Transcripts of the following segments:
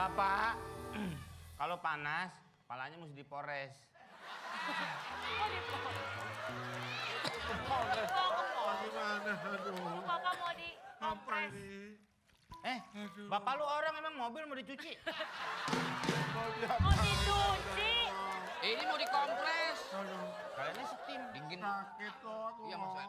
Bapak, kalau panas, kepalanya mesti dipores. Oh, dipores. Dipores. Gimana? Aduh. Bapak mau Apa dikompres. ini? Bapak lu orang emang mobil mau dicuci? Mau Mau dicuci. Ini mau dikompres. Aduh. Kaliannya steam. Dingin. Sakit kok. Iya, maksudnya.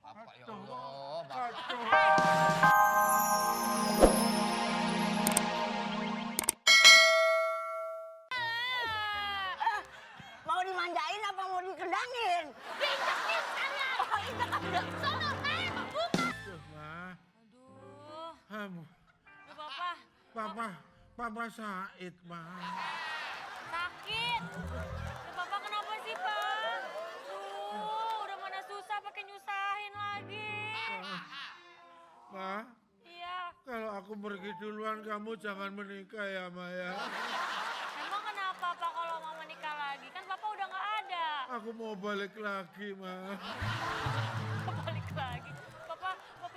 Apa ya Aduh. Allah, Bapak. Aduh. Mau dimanjain apa mau dikendangin? Diinjekin sana. Oh, injek aja. Sono, bukan. Aduh, Ma. Aduh. Kamu. Aduh, Papa. Papa Said, Ma. Sakit. Aduh, Papa kenapa sih, Pak? Udah mana susah pakai nyusahin lagi. Ma, Iya. kalau aku pergi duluan kamu jangan menikah ya, Ma ya. Emang kenapa, Pak, kalau mau menikah lagi? Kan Papa udah nggak ada. Aku mau balik lagi, Ma. Balik lagi. Papa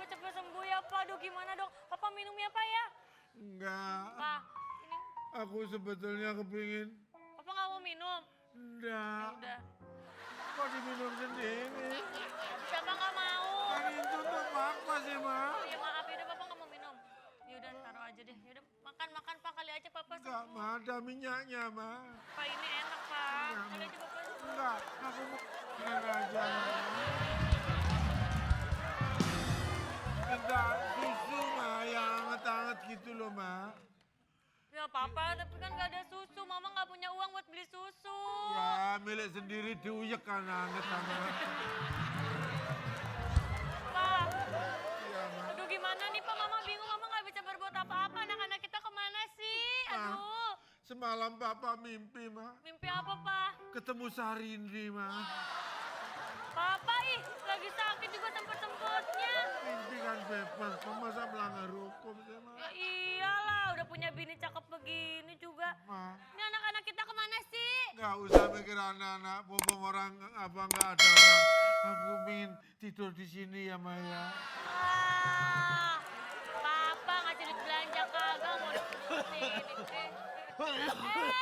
cepet sembuh ya, Pak. Aduh, gimana dong? Papa minum ya, Pak ya? Enggak. Pak, ini Aku sebetulnya kepingin. Papa nggak mau minum. Ya Enggak. udah. Kok diminum sendiri? Papa nggak mau. Kan itu tuh apa sih, Ma? Ya maaf, yaudah Papa nggak mau minum. Yaudah, taruh aja deh. Yaudah, makan Pak, kali aja Papa Enggak, sembuh. Ma. Ada minyaknya, Ma. Pak, ini enak, Pak. Enggak, Kali aja Papa sembuh. Enggak, aku mau makan aja, Ma. Minta susu, Ma, yang hangat-hangat gitu loh, Ma. Ya Papa, tapi kan nggak ada susu. Mama nggak punya uang buat beli susu. Ya, milik sendiri diuyek kan hangat sama. Pak, Iya, Ma. aduh gimana nih Pak? Mama bingung. Mama nggak bisa berbuat apa-apa. Anak-anak kita kemana sih? Aduh, Semalam Papa mimpi, Ma. mimpi apa Pak? Ketemu Sarindri, Ma. Papa lagi sakit juga sempet-sempetnya. Mimpi kan bebas, Ma. Masa melanggar hukum sih, Ma? Ya iyalah, udah punya bini cakep begini juga. Ma, Ini anak-anak kita kemana sih? nggak usah mikir anak-anak, bohong orang apa nggak ada orang. Aku ingin tidur di sini ya, Ma ya. Ah, Papa ngasih duit belanja kagak mau sini.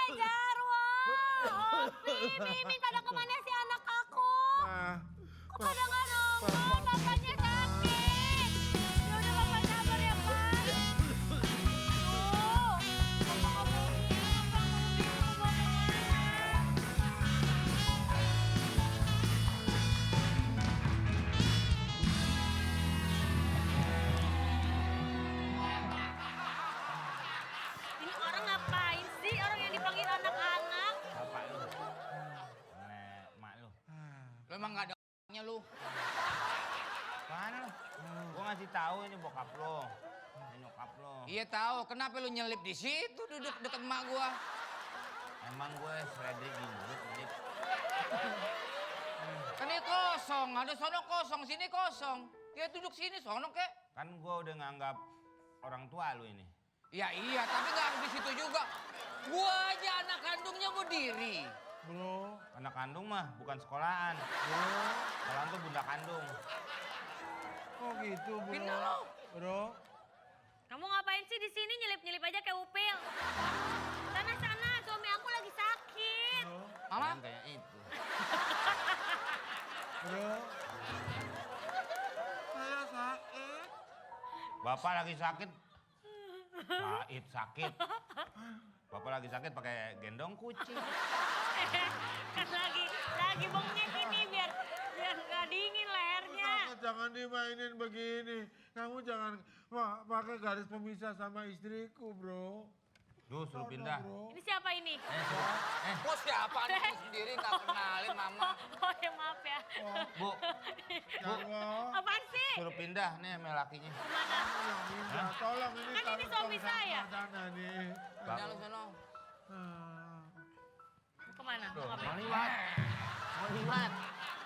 Jarwo, Opi, Mimin pada kemana sih anak aku? Ma, Kok pada nggak nongol? Papanya sakit. Ya udah Papa sabar ya Pak. Tuh, Papa nggak mau minum, Papa mau minum mau kemana? Ini orang ngapain sih? Orang yang dipanggil anak-anak. Bapak lu. Mak lu. Lu emang gak ada nya lu. Mana lu? Gua ngasih tahu ini bokap lu. Ini nyokap lu. Iya tahu, kenapa lu nyelip di situ duduk deket emak gua? Emang gue seledri gini. Kan ini kosong, ada sono kosong, sini kosong. Ya duduk sini sono kek. Kan gue udah nganggap orang tua lu ini. Ya iya, tapi gak di situ juga. Gua aja anak kandungnya mau diri. bro, Anak kandung mah bukan sekolahan. Sekolahan tuh bunda kandung. kok gitu, bro? Pindah lo. Bro, Kamu ngapain sih di sini nyelip-nyelip aja kayak upil? Sana, suami aku lagi sakit. bro, Mama? Yang kayak itu. bro. Saya sakit. Bapak lagi sakit. Sakit. Bapak lagi sakit pakai gendong kucing. Kan lagi bengek ini biar nggak dingin lehernya. Kamu jangan dimainin begini. Kamu jangan pakai garis pemisah sama istriku, bro. Duh, suruh Tolong, pindah. bro. Ini siapa ini? Bos siapa anakku sendiri gak kenalin mama. Oh ya maaf ya. Bu, Jarwo, Apaan sih? suruh pindah nih sama lakinya. Kemana? yang minta, tolong ini Kan ini suami tong saya. sana nih. Pindah lu sono. Ah. Kemana? Mau Tuh, mau ngapain? liwat. Mau liwat.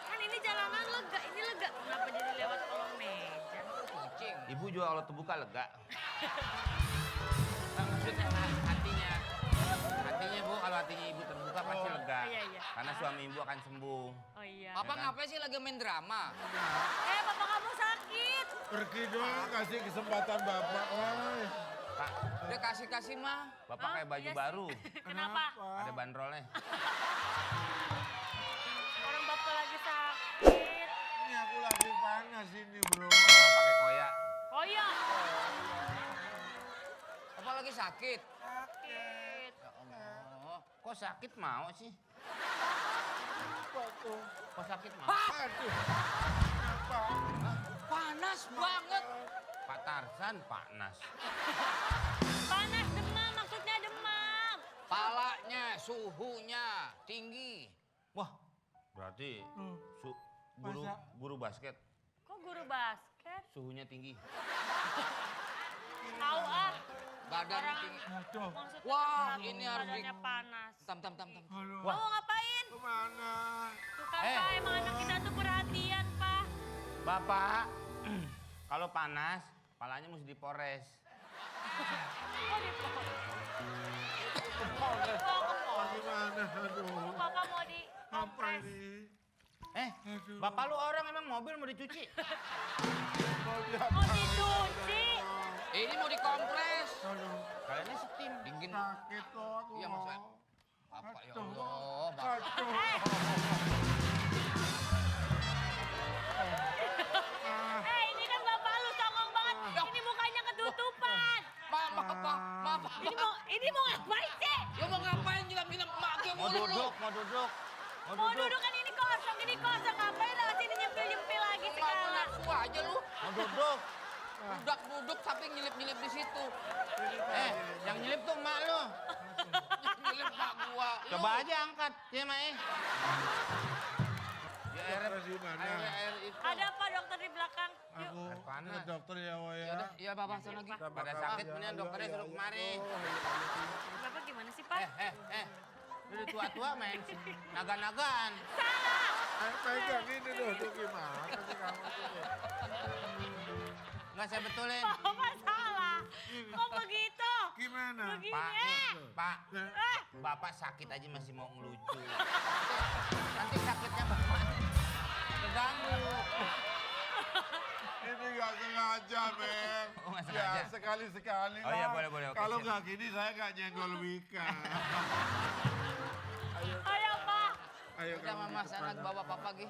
Kan ini jalanan lega, ini lega. Kenapa jadi lewat kolong meja? Kucing. Ibu juga kalau terbuka lega. Nah, maksudnya hatinya. Hatinya Bu, kalau hatinya ibu terbuka pasti lega. Iya. Karena suami ibu akan sembuh. Oh iya. Papa kan? ngapain sih lagi main drama? Papa kamu sakit. Pergi doang, kasih kesempatan bapak. Woi. Pak, Udah kasih mah. Bapak kayak baju Iya sih. baru. Kenapa? Ada bandrolnya. Orang bapak lagi sakit. Ini aku lagi panas ini, bro. Oh, pakai koyak. Oh iya. Apa lagi sakit? Sakit. Oh. Kok sakit mau sih? Apa tuh? Kok sakit mau? Aduh. Apa? Panas banget. Pak Tarsan, Pak Nas. Panas demam, maksudnya demam. Palanya, suhunya tinggi. Wah, berarti guru Masa? guru basket Kok guru basket? suhunya tinggi. Tahu ah. Badan Orang- tinggi. Aduh. Maksudnya Wah, demam, ini harus badannya panas. Tam. Aduh. Kamu ngapain? Kemana? Tuh kan Pak, emang anak kita tuh perhatian Pak. Bapak, kalau panas, palanya mesti dipores. Kok di Bagaimana? Aduh. Bapak mau di Apa kompres. ini? Eh, bapak lu orang emang mobil mau dicuci. Mau dicuci. Ini mau dikompres. Aduh. Kalian steam. Dingin. Sakit kok. Iya, Mas. Bapak ya Allah, Bapak. Aduh. Ini kan bapak lu songong banget. Ini mukanya ketutupan. Maaf. Ini mau ngapain sih? Ya mau ngapain nyilam-nyilam emak gue Mau mulu lu? duduk, mau duduk. Mau duduk kan ini kosong, ngapain lewat sini nyempil-nyempil lagi Emak segala. nafsu aja lu. Mau duduk. Duduk tapi nyelip-nyelip di situ. Yang nyelip tuh emak lu. Nyelip emak gua. Coba aja angkat, ya Mae. Ya air, Dokter di mana? air itu. Ada apa dokter di belakang? Yuk. Aku Air panas. ke dokter ya, Wak ya. Yaudah, iya Bapak sana lagi. Pada sakit mendingan dokternya suruh kemari. Bapak gimana sih Pak? Lu udah tua-tua main naga-nagaan. Pegang ini tuh gimana sih kamu tuh? Nggak saya betulin. Bapak salah. Kok begitu? Gimana? Begini Pak, ya. Pak, Bapak sakit aja masih mau ngelucu. Nanti sakitnya Bapak keganggu. Ini nggak sengaja, Men. Oh, nggak Ya, sengaja? sekali-sekali Oh, iya, lah. boleh, oke, Kalau siap. nggak gini, saya nggak nyenggol Wika. Ayo Pak. Ayo Udah kamu Mama di sana depan. bawa Papa lagi.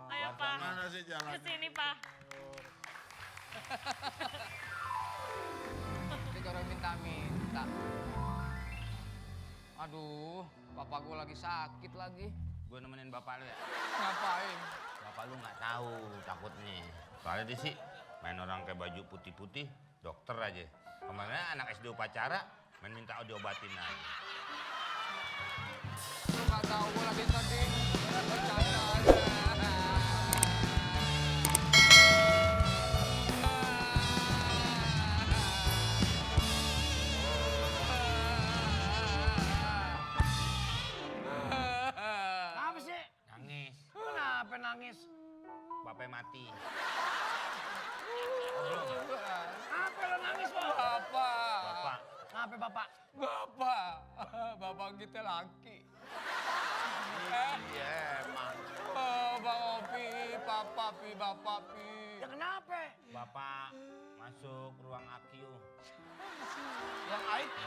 Ayo Pak. Mana sih jalan? Kesini Pak. Dia orang minta. Aduh, Papa gue lagi sakit lagi. Gue nemenin Bapak lu ya. Ngapain? Bapak lu nggak tahu takutnya. Soalnya dia sih main orang kayak baju putih-putih, dokter aja. Kemarin anak SD upacara main minta diobatin aja. Lu nggak tahu gue lagi tadi. Bercanda aja. Apa sih? Nangis, Kenapa nangis? bapaknya mati. Apa lo nangis, Pak? Bapak, Kenapa, Bapak? Bapak kita laki. iya emang. Oh, Bang Opi, Bapak Pi. Ya kenapa? Bapak masuk ruang AQ. Yang IQ.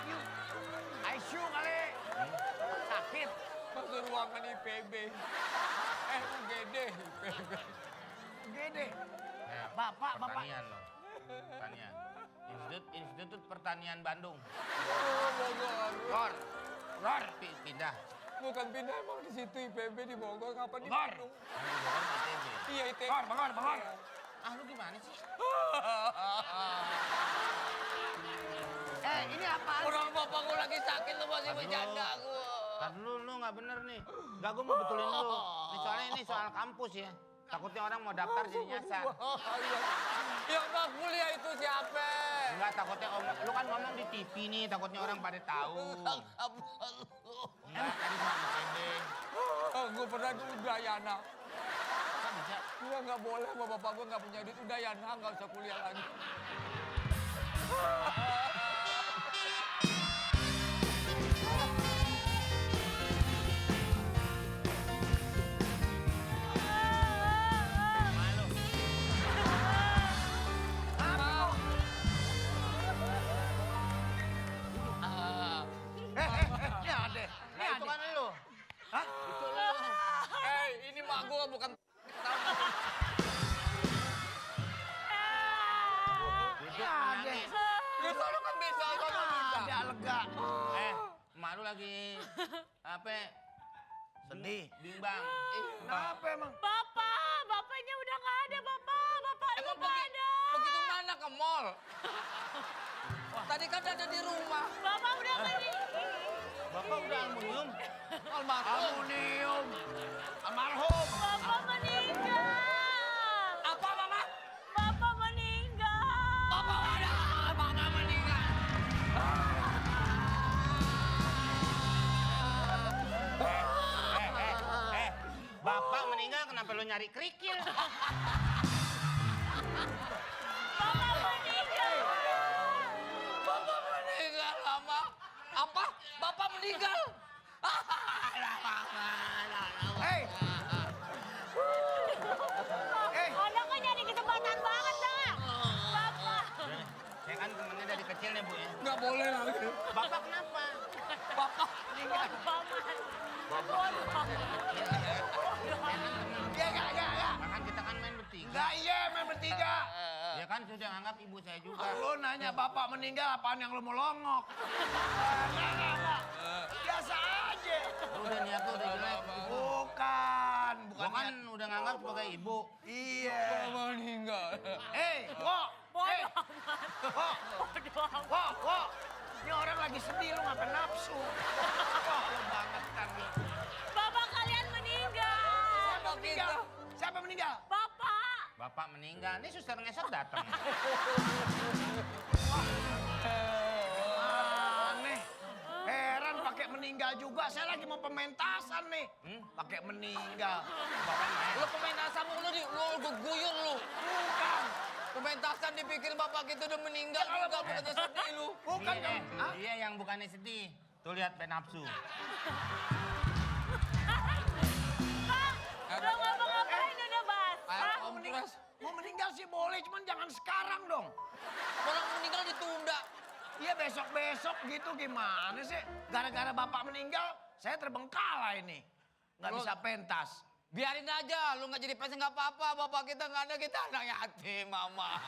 IQ kali. Sakit. Masuk ruangan IPB. UGD, IPB. Gede. Bapak. Pertanian loh. Pertanian. Institut Pertanian Bandung. Oh, Bogor. Ror, pindah. Bukan pindah emang di situ IPB di Bogor. Kapan di Bogor. Bandung? Kan di Bogor ITB. Iya, ITB. Bogor. Ah lu gimana sih? Ini apa? Orang bapak gue lagi sakit lu masih Aduh. bercanda gue. Tar lu nggak bener nih. Nggak, gue mau betulin lu. Ini soalnya ini soal kampus ya. Takutnya orang mau daftar jadi nyasar. Yang mau kuliah itu siapa? Enggak, takutnya lu kan ngomong di TV nih, takutnya orang pada tahu. Enggak, tadi cuma ITB. Gue pernah di Udayana. Kan bisa. Gue nggak boleh sama bapak gue nggak punya duit. Udayana nggak usah kuliah lagi. Malu. Emak lu lagi apa? Sedih. Bimbang. Kenapa emang? Bapaknya udah nggak ada, Bapak. Bapak lu Emang nggak ada. begitu mana ke mall? Tadi kan ada di rumah. Bapak udah meninggal. Bapak udah aluminium. Almarhum. Aluminium. Almarhum. Bapak meninggal. Apa mama? Bapak meninggal. Bapak ada. Bapak meninggal. Bapak meninggal kenapa lu nyari kerikil? Bapak meninggal. Bapak meninggal lama. Apa? Bapak meninggal. Hei. Eh. Anak kan nyari kesempatan banget dah. Bapak. Saya kan temennya dari kecil nih Bu ya. Nggak boleh lagi. Bapak kenapa? Bapak meninggal. Ya. Bahkan kita kan main bertiga. Enggak iya main bertiga. Ya kan sudah anggap ibu saya juga. Lu nanya bapak meninggal apaan yang lu mau longok? Enggak. Biasa aja. Lu udah niat lu udah jelek. Bukan Gua kan udah nganggap sebagai ibu. Iya. Bapak meninggal. Kok. Kok. Ini orang lagi sedih lu ngapain nafsu? Wah, lu banget kan lu. Bapak kalian meninggal. Siapa meninggal? Siapa meninggal? Bapak. Bapak meninggal. Nih suster ngesot datang. Aneh. Heran pakai meninggal juga. Saya lagi mau pementasan nih. Pakai meninggal. Bapak main. Lu pementasan mulu di lu guyur lu. Bukan. Pementasan dipikir bapak kita udah meninggal Ya, juga bukannya sedih lu. Bukan Iya, kan? Hah? dia yang bukannya sedih. Tuh lihat penapsu. Pak, udah ngapa-ngapain udah basah. Air Mau meninggal, kompres. mau meninggal sih boleh, cuman jangan sekarang dong. Orang meninggal ditunda. Iya besok-besok gitu gimana sih? Gara-gara bapak meninggal, saya terbengkalai ini. Nggak Lu- bisa pentas. Biarin aja, lu nggak jadi pesen nggak apa-apa. Bapak kita nggak ada, kita anak yatim, mama.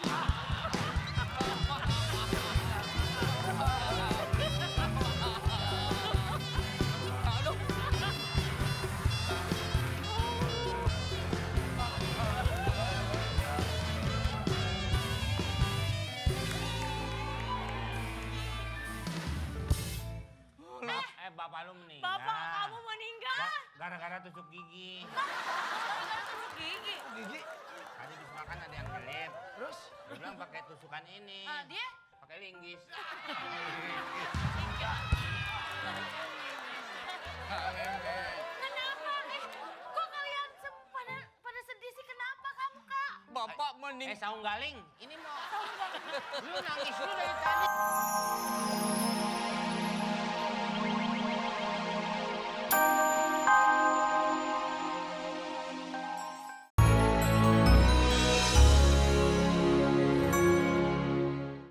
Aduh. Bapak lu meninggal. Bapak kamu meninggal. Gara-gara tusuk gigi. Gara-gara tusuk gigi. Gigi, Tadi habis makan ada yang kelip. terus? Dia bilang pakai tusukan ini. Dia? Pakai linggis. Kenapa? Kok kalian pada sedih sih? Kenapa kamu, Kak? Bapak meninggal. Saung galing. Ini mau. Lu nangis lu dari tadi.